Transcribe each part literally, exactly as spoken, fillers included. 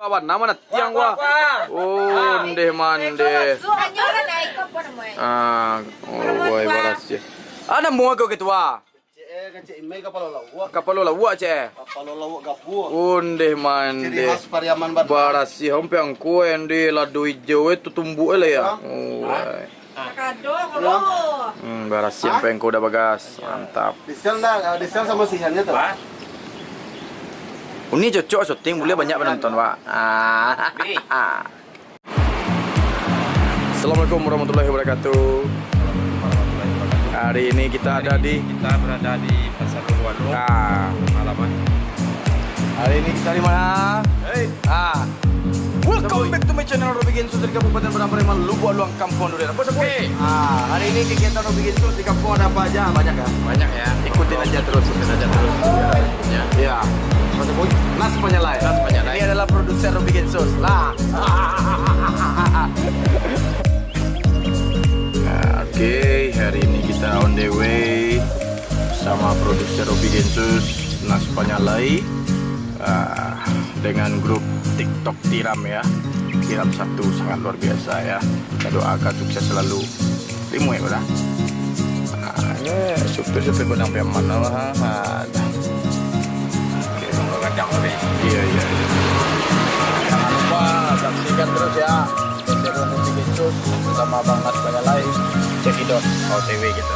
Kawan, nama nak tiang gua? Ondeh mandeh. Ah, oh, woi, barasiah. Ah, namo ko ketua? Cek, eh, cek email kapalo lauak. Kapalo lauak, cek, eh? Kapalo lauak gapuah. Ondeh mandeh. Ciri khas Pariaman Bandar. Barasiah, sampai angko, eh, di lado ijau, eh, tu tumbuk, eh, lah, ya? Oh, woi. Kado, kado. Hmm, barasiah sampai angko dah bagas. Mantap. Di sel dah, di sel samo sihannya tu. Uni cocok syuting, buliah banyak penonton, Pak. Ah. Assalamualaikum warahmatullahi wabarakatuh. Hari ini kita ada di Kita berada di Pasar Lubuak Aluang. Ah. Halaman. Hari ini kita di mana? Hei. Ah. Welcome back to my channel, Robi Gensus dari Kabupaten Padang Pariaman, Lubuak Aluang, Kampung Durian. Apa sebut? Oke. Ah, hari ini kegiatan Robi Gensus di kampung ada apa aja? Banyak ya? Banyak ya. Ikutin aja terus. Ikutin aja terus. Ya. Ya. Apa sebut? Nas Panyalai. Nas Panyalai. Ini adalah produser Robi Gensus. Lah. Oke, hari ini kita on the way sama produser Robi Gensus, Nas Panyalai, ah, dengan grup TikTok Tiram ya. Tiram satu sangat luar biasa ya. Kita doakan sukses selalu. Limo ya, Bang? Ah, ini supir-supir Padang Pariaman lah. Ah, dah. Oke, tunggu kacang tadi. Iya, iya, iya. Jangan lupa saksikan terus ya. Episode Robi Gensus bersama Bang Nas Panyalai. Cekidot O T W gitu.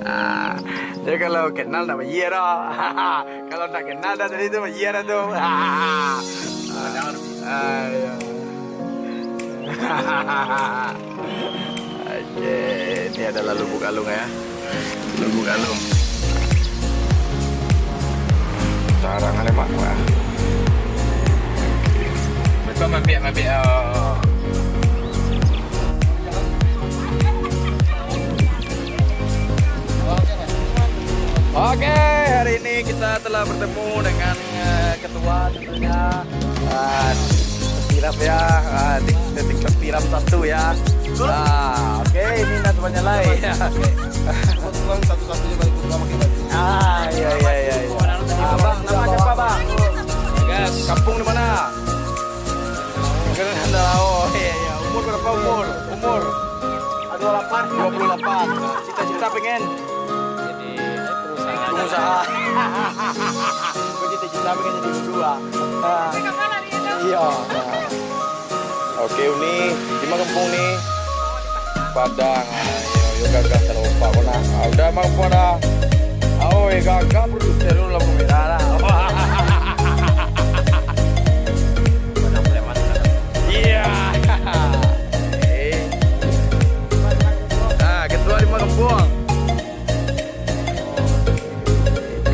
Ah, jadi kalau kenal ndak bayia doh. Kalau ndak kenal dah tadi tu, bayia dah tu. Ah, iya. Oke, ini adalah Lubuk Alung ya. Lubuk Alung. Tarang ada mak lah. Betul, mampir, mampir, oh. Oke, hari ini kita telah bertemu dengan, eh, ketua tentunya, eh, Tiram ya, eh, tik-, TikTok Tiram satu ya. Ah, oke, ini Nas Panyalai. Kebetulan satu-satunya balik ke rumah pakai baju. Ah, iya, iya, iya, iya. Ah, Bang, nama siapa, Bang? Gas. Kampung di mana? Mungkin anda, oh, iya, iya. Umur berapa umur? Umur? Dua puluh delapan. Dua puluh delapan. Cita-cita pengen? Jadi pengusaha. Pengusaha. Cita-cita pengen jadi guru, ah. Ah. Iya. Oke, Uni. Di mana kampung ni? Padang. Ah, yo, yo, gagah, terlupa ko nak. Ah, udah, Bang, ko dah. Ah, oi, gagah, produser lu lampu merah lah. Padang Sleman, Padang. Iya. Eh. Ah, ketua lima kampung.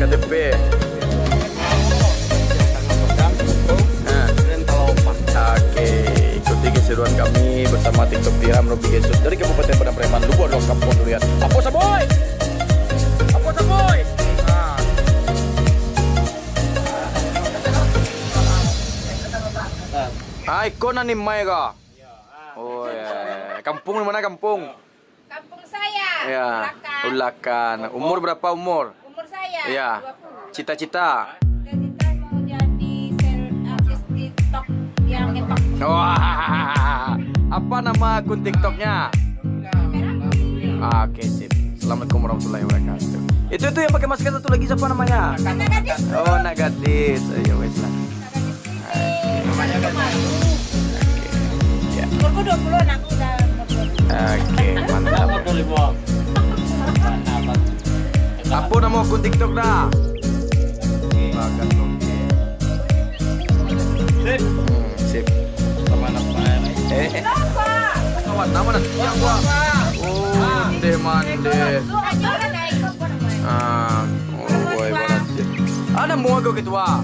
K T P. Nah. Oke, ikuti keseruan kami bersama TikTok Tiram Robi Gensus dari Kabupaten Padang Pariaman, Lubuak Aluang, Kampung Durian. Apo saboy? Apo saboy? Nah. Ah, iko nan ni mai ka? Oh, ya. Kampung di mana kampung? Kampung saya, Ya, Ulakan. Ulakan. Umur berapa umur? Umur saya Ya. dua puluh. Cita-cita? Cita-cita mau jadi sel-, artis TikTok yang ngetok. Wah, apa nama akun TikToknya? Merah. Ah, oke, sip. Assalamualaikum warahmatullahi wabarakatuh. Itu, itu yang pakai masker satu lagi siapa namanya? Anak gadis. Oh, anak gadis. Oh, ya wes lah. Oke. Namanya kan Malu. Oke. Ya. Umurku dua puluh, anakku udah umur dua puluh. Oke, mantap. Umur dua puluh lima. Apa nama akun TikTok dah? Bagas, oke. Sip. Hmm, sip. Sama anak main. Eh. Kenapa? Kawan, nama nan? Yang gua. Oh, ondeh mandeh. Ah, oh, boy, barasiah. Ada mua ko ketua.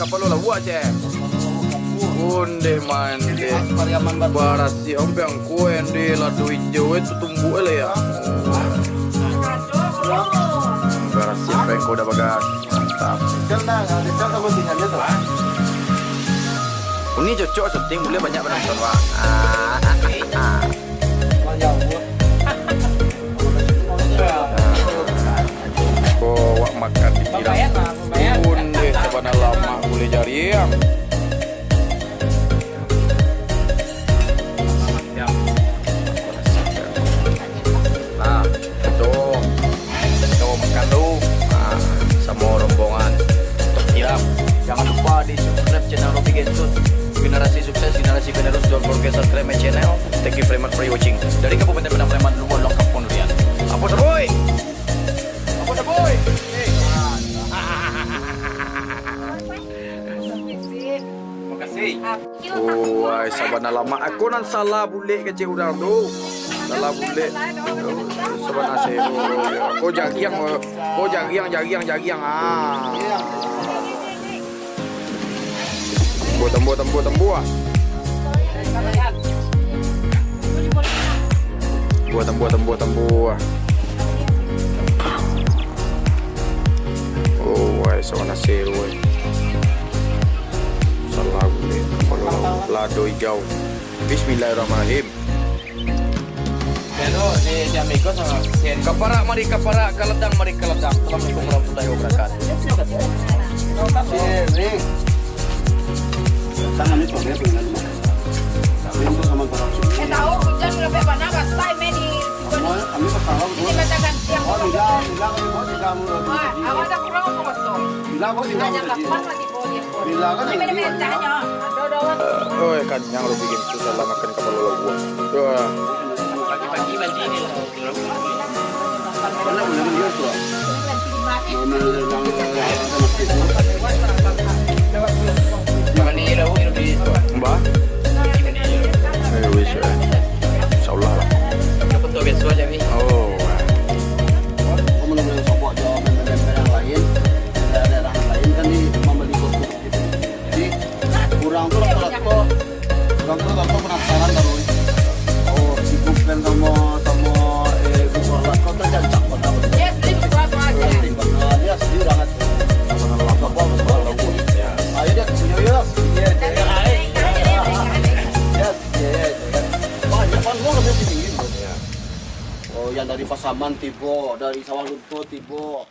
Kapalo lauak, ceh. Ondeh mandeh. Barasiah, ampe angko, ondeh, lado ijau, eh, tu tumbuak, eh, lah, ya. Barasiah, ampe angko dah bagas. Mantap. Uni cocok syuting, buliah banyak penonton, Bang. Ah. Ko wak makan di tilam. Ondeh, sabana lamak buliah jariang. Nah, tu. Kito makan dulu. Ah, samo rombongan. Tok Tiram. Jangan lupa di subscribe channel Robi Gensus. Generasi sukses, generasi penerus. Don't forget subscribe my channel. Thank you very much for watching. Dari Kabupaten Padang Pariaman, Luo Langkap Pondurian. Apo sabuik? Apo sabuik? Eh. Makasih. Wai, sabana lamak. Ako nan salah bulek kecek urang tu. Salah bulek. Sabana sero. Ko jariang, ko jariang, jariang, jariang. Ah. Tambuah, tambuah, tambuah, tambuah. Tambuah, tambuah, tambuah, tambuah. Oh, wai, sabana sero, wai. Salah bulek. Lado ijau. Bismillahirrahmanirrahim. Kaparak mari kaparak, kaladang mari kaladang. Assalamualaikum warahmatullahi wabarakatuh. Tangan itu dia punya. Ini tuh sama barang. Eh, tahu, hujan udah sampai mana, basah, meh, di Kami pasaran. Ini katakan siang. Oh, tidak, tidak, kami mau tidak mau. Wah, awak dah kurang apa, Bos? Tidak, kok tidak mau. Oi, kanyang lo bikin susah lah makan kapalo lauak. Wah. Pagi-pagi mandi ni lah. Mana boleh mandi tu? Mandi lauak ni lebih. Mbah. Ayo, wis, eh. Insyaallah lah. Kamu tu biasa aja, Wi. Oh. Kamu nak main sopok jo main-main yang lain, daerah-daerah lain kan di membeli kostum gitu. Jadi, urang tu rata-rata, urang tu rata-rata penasaran kan, Wi. Oh, si Gupen samo, samo, eh, Gupen lah, kau terjajak banget. Dia asli Gupen apa aja? Dia asli banget. Apa-apa, apa-apa. Ayo, dia, ayo, ayo. Iya, iya, iya. Iya, iya, iya. Banyak banget orang di sini, gitu. Iya. Oh, yang dari Pasaman tibo, dari Sawah Lunto tibo.